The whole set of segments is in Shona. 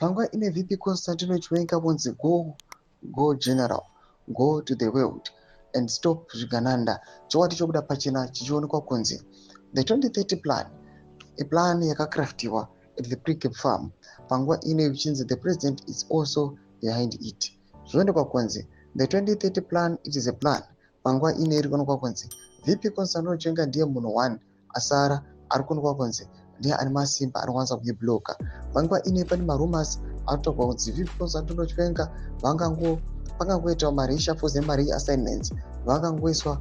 Panguva ine VP Constantino Chiwenga vonzi, "Go, go general, go to the world and stop zvigananda." Chokwadi chobuda pachena chichionekwa kunzi the 2030 plan iplan yakacraftiwa at the Precabe Farm. Panguva ino ichinzi the president is also behind it. Zvinoonekwa kunzi the 2030 plan, it is a plan. Panguva ino iri kuonekwa kunzi VP Constantino Chiwenga ndiye munhu one asara ari kuonekwa kunzi ndiye ane masimba anokwanisa kuibloka. Panguva ino pane marumours ari kutaurwa kunzi VP Constantino Chiwenga vangango pangangoitawo mareshuffles nemareassignments, vangangoiswa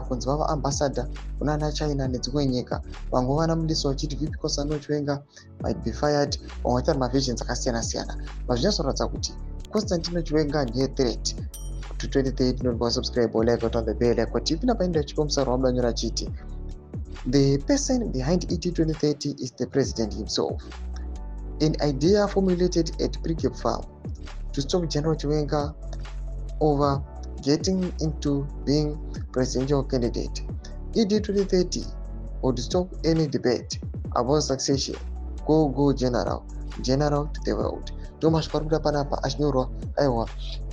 kunzi vava ambassador kunana China nedzimwe nyika. Vamwe vana mudisi vachiti VP Constantino Chiwenga might be fired, vamwe vachitaura maversions akasiyana siyana. Mazvinyatsoratidza kuti Constantino Chiwenga ndiye threat to 2030. Noti subscribe, like, on the bell icon. Tipinda painda chipo musaro wamudanyora achiti the person behind ED 2030 is the president himself, an idea formulated at Precabe Farm to stop General Chiwenga over getting into being presidential candidate. ED 2030 would stop any debate about succession. Go, go general, general to the world. Ndo mashoko ari kuda panapa achinyorwa, aiwa,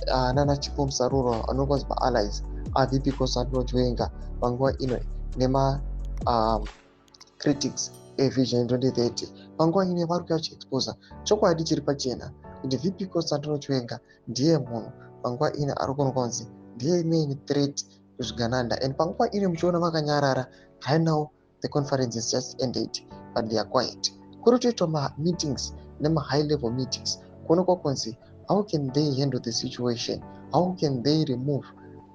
nana Chipo Musaruro anokwanzi maallies aVP Constantino Chiwenga panguva ino nema critics eVision 2030. Panguva ino vari kuya vachiexposa chokwadi chiri pachena kuti VP Constantino Chiwenga ndiye munhu panguva ino ari kuonekwa kunzi ndiye main threat kuzvigananda. And panguva ino muchiona vakanyarara. Right now the conference is just ended, but they are quiet. Kuri kutoitwa mameetings nemahigh level meetings kuonekwa kunzi how can they handle the situation, how can they remove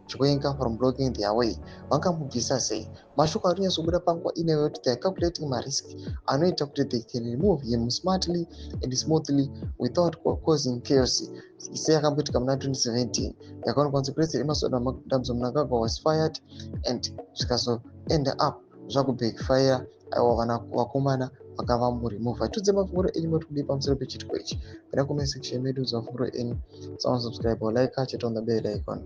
Chiwenga from blocking their way, vangamubvisa sei. Mashoko ari kunyatsobuda panguva ineyo kuti they are calculating marisk anoita kuti they can remove him smartly and smoothly without causing chaos seyakamboitika muna 2017, yakaonekwa kunzi President Emmerson Dambudzo Mnangagwa was fired and zvikazoend up zvakubackfire. Aiwa, vana vakomana vanga vamuremova. Tudze mafunguro enyu, mati kudii pamusoro pechitiko ichi? Pina comment section medu, mafunguro enyu. Subscribe, like, chete on the bell icon.